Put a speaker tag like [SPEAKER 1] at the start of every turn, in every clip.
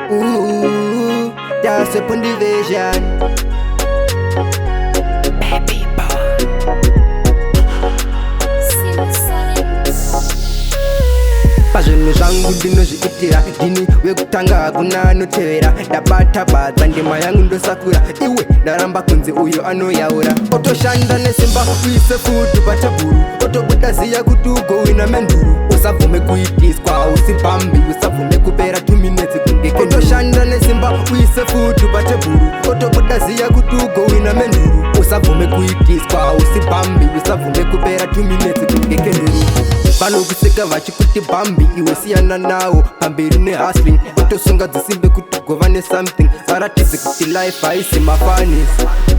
[SPEAKER 1] Ooh, that's a division. Baby boy. Pazvinhu zvangu ndinozviitira ndini wekutanga, hakuna anotevera. Ndabata badza, ndima yangu ndosakura. Iwe, ndaramba kunzi uyo anoyaura. Otoshanda nesimba, uise food patebhuru, otobuda ziya kuti ugowina menduru. Usabvume kuitiswa, usibhambi, usabvume kupera 2 minutes kunge. Otoshanda nesimba, uise food patebhuru, otobuda ziya kuti ugowina menduru. Usabvume kuitiswa, usibhambi, usabvume kupera 2 minutes kunge kenduru. Vanokuseka vachikuti bhambi, iwe siyana nawo, pamberi nehustling. Otosunga dzisimbe kuti gova nesomething, varatidze kuti life haisi mafunnies.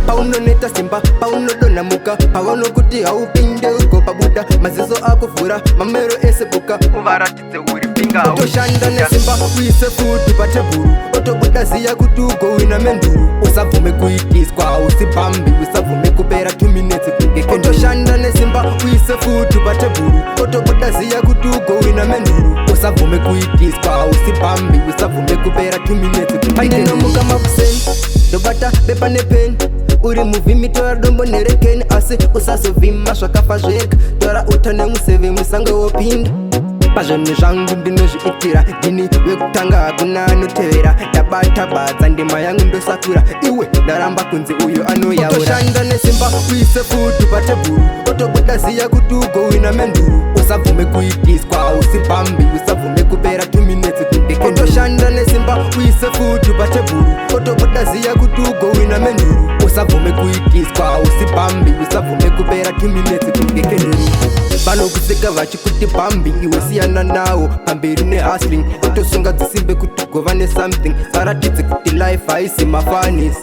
[SPEAKER 1] Paunoneta simba, paunodonha muka, pavanokuti haupinde ugopabuda. Maziso akuvhura, mamero ese buka, uvaratidze uri pinga. Otoshanda nesimba, uise food patebhuru, otobuda ziya kuti ugowina menduru. Usabvume kuitiswa, usibhambi, usabvume kupera 2 minutes kunge. Otoshanda nesimba, uise food patebhuru, otobuda ziya kuti ugowina menduru. Usabvume kuitiswa, usibhambi, usabvume kupera 2 minutes. Pandinomuka makuseni, ndobata bepa nepeni. Uri muvhimi, tora dombo nerekeni, asi usazovhima zvakafa zvega. Tora uta nemuseve, musango wopinda. Pazvinhu zvangu ndinozviitira ndini wekutanga, hakuna anotevera. Ndabata badza, ndima yangu ndosakura. Iwe, ndaramba kunzi uyo anoyaura. Otoshanda nesimba, uise food patebhuru, otobuda ziya kuti ugowina menduru. Usabvume kuitiswa, usibhambi, usabvume kupera 2 minutes kunge. Otoshanda nesimba, uise food patebhuru, otobuda ziya kuti ugowina menduru. Usabvume kuitiswa, usibhambi, usabvume kupera 2 minutes kunge kenduru. Vanokuseka vachikuti bhambi, iwe siyana nawo, pamberi nehustling. Otosunga dzisimbe kuti gova nesomething, varatidze kuti life haisi mafunnies.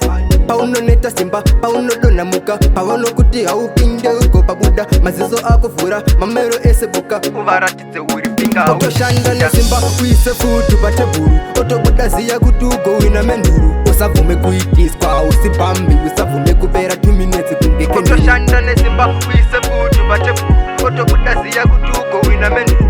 [SPEAKER 1] Paunoneta simba, paunodonha muka, pavanokuti haupinde ugopabuda. Maziso akuvhura, mamero ese buka, uvaratidze uri pinga. Otoshanda nesimba, uise food patebhuru, otobuda ziya kuti ugowina menduru. Usabvume kuitiswa, usibhambi, usabvume kupera 2 minutes kunge. Otoshanda nesimba, uise food patebhuru, otobuda ziya kuti ugowina menduru.